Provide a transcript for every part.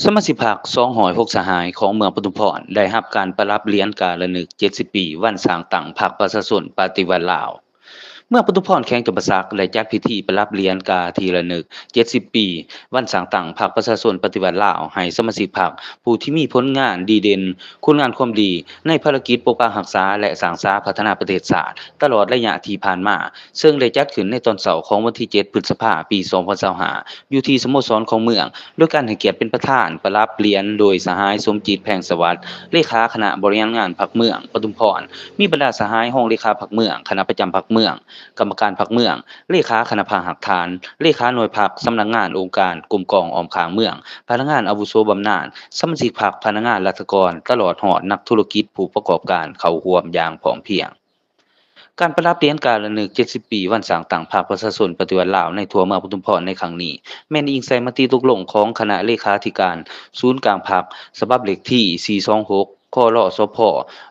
ສະມາຊິກພັກສອງຮ້ອຍຫົກສະຫາຍຂອງເມືອງປະທຸມພອນ ໄດ້ຮັບການປະດັບຫຼຽນກາລະນຶກເຈັດສິບປີວັນສ້າງຕັ້ງພັກປະຊາຊົນປະຕິວັດລາວ. ເມືອງປະທຸມພອນ ແຂວງຈຳປາສັກ ໄດ້ຈັດພິທີປະດັບຫຼຽນກາທີ່ລະນຶກເຈັດສິບປີວັນສ້າງຕັ້ງພັກປະຊາຊົນປະຕິວັດລາວ ໃຫ້ສະມາຊິກພັກຜູ້ທີ່ມີຜົນງານດີເດັ່ນ, ຄຸນງາມຄວາມດີໃນພາລະກິດປົກປັກຮັກສາ ແລະ ສ້າງສາພັດທະນາປະເທດຊາດຕະຫຼອດໄລຍະທີ່ຜ່ານມາ, ເຊິ່ງໄດ້ຈັດຂຶ້ນໃນຕອນເຊົ້າຂອງວັນທີເຈັດ ພຶດສະພາ ປີສອງພັນຊາວຫ້າ ຢູ່ທີ່ສະໂມສອນຂອງເມືອງ ໂດຍການໃຫ້ກຽດເປັນປະທານປະດັບຫຼຽນໂດຍສະຫາຍ ສົມຈິດ ແພງສະຫວັດ ເລຂາຄະນະບໍລິຫານງານພັກເມືອງປະທຸມພອນ, ມີບັນດາສະຫາຍຮອງເລຂາພັກເມືອງ, ຄະນະປະຈຳພັກເມືອງ, ກຳມະການພັກເມືອງ, ເລຂາຄະນະພາຫາກຖານ, ເລຂາໜ່ວຍພັກ, ສຳນັກງານ, ອົງການ, ກົມກອງອ້ອມຂ້າງເມືອງ, ພະນັກງານອາວຸໂສບຳນານ, ສະມາຊິກພັກ, ພະນັກງານລັດຖະກອນ ຕະຫຼອດຮອດນັກທຸລະກິດ, ຜູ້ປະກອບການເຂົ້າຮ່ວມຢ່າງພ້ອມພຽງ. ການປະດັບຫຼຽນກາລະນຶກເຈັດສິບປີວັນສ້າງຕັ້ງພັກປະຊາຊົນປະຕິວັດລາວໃນທົ່ວເມືອງປະທຸມພອນໃນຄັ້ງນີ້ ແມ່ນອີງໃສ່ມະຕິຕົກລົງຂອງຄະນະເລຂາທິການສູນກາງພັກ ສະບັບເລກທີສີ່ສອງຫົກ ຄລສພ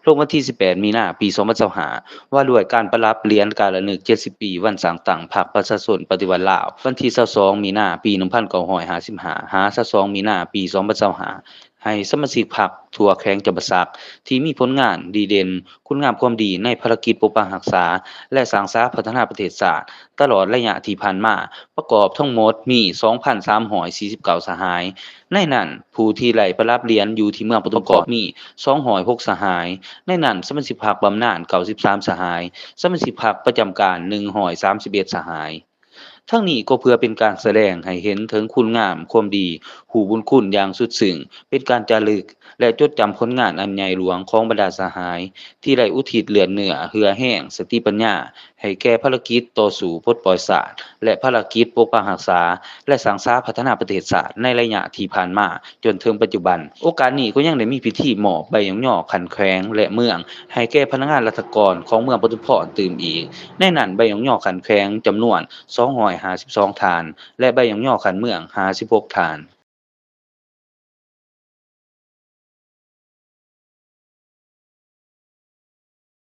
ລົງວັນທີສິບແປດ ມີນາ ປີສອງພັນຊາວຫ້າ ວ່າດ້ວຍການປະດັບຫຼຽນກາລະນຶກເຈັດສິບປີວັນສ້າງຕັ້ງພັກປະຊາຊົນປະຕິວັດລາວ ວັນທີຊາວສອງ ມີນາ ປີໜຶ່ງພັນເກົ້າຮ້ອຍຫ້າສິບຫ້າ ຫາ ຊາວສອງ ມີນາ ປີສອງພັນຊາວຫ້າ ໃຫ້ສະມາຊິກພັກທົ່ວແຂວງຈຳປາສັກ ທີ່ມີຜົນງານດີເດັ່ນ, ຄຸນງາມຄວາມດີໃນພາລະກິດປົກປັກຮັກສາ ແລະ ສ້າງສາພັດທະນາປະເທດຊາດ ຕະຫຼອດໄລຍະທີ່ຜ່ານມາ ປະກອບທັງໝົດມີສອງພັນສາມຮ້ອຍສີ່ສິບເກົ້າສະຫາຍ. ໃນນັ້ນ ຜູ້ທີ່ໄດ້ປະດັບຫຼຽນຢູ່ທີ່ເມືອງປະທຸມພອນມີສອງຮ້ອຍຫົກສະຫາຍ, ໃນນັ້ນສະມາຊິກພັກບຳນານເກົ້າສິບສາມສະຫາຍ, ສະມາຊິກພັກປະຈຳການໜຶ່ງຮ້ອຍສາມສິບເອັດສະຫາຍ. ທັງນີ້ກໍເພື່ອເປັນການສະແດງໃຫ້ເຫັນເຖິງຄຸນງາມຄວາມດີ, ຮູ້ບຸນຄຸນຢ່າງສຸດຊຶ້ງ, ເປັນການຈາລຶກ ແລະ ຈົດຈຳຜົນງານອັນໃຫຍ່ຫຼວງຂອງບັນດາສະຫາຍ ທີ່ໄດ້ອຸທິດເລືອດເນື້ອ, ເຫື່ອແຮງ, ສະຕິປັນຍາ ໃຫ້ແກ່ພາລະກິດຕໍ່ສູ້ປົດປ່ອຍຊາດ ແລະ ພາລະກິດປົກປັກຮັກສາ ແລະ ສ້າງສາພັດທະນາປະເທດຊາດໃນໄລຍະທີ່ຜ່ານມາ ຈົນເຖິງປັດຈຸບັນ. ໂອກາດນີ້ກໍຍັງໄດ້ມີພິທີມອບໃບຍ້ອງຍໍຂັ້ນແຂວງ ແລະ ເມືອງ ໃຫ້ແກ່ພະນັກງານລັດຖະກອນຂອງເມືອງປະທຸມພອນຕື່ມອີກ. ໃນນັ້ນໃບຍ້ອງຍໍຂັ້ນແຂວງຈຳນວນສອງຮ້ອຍຫ້າສິບສອງທ່ານ ແລະ ໃບຍ້ອງຍໍຂັ້ນເມືອງຫ້າສິບຫົກທ່ານ.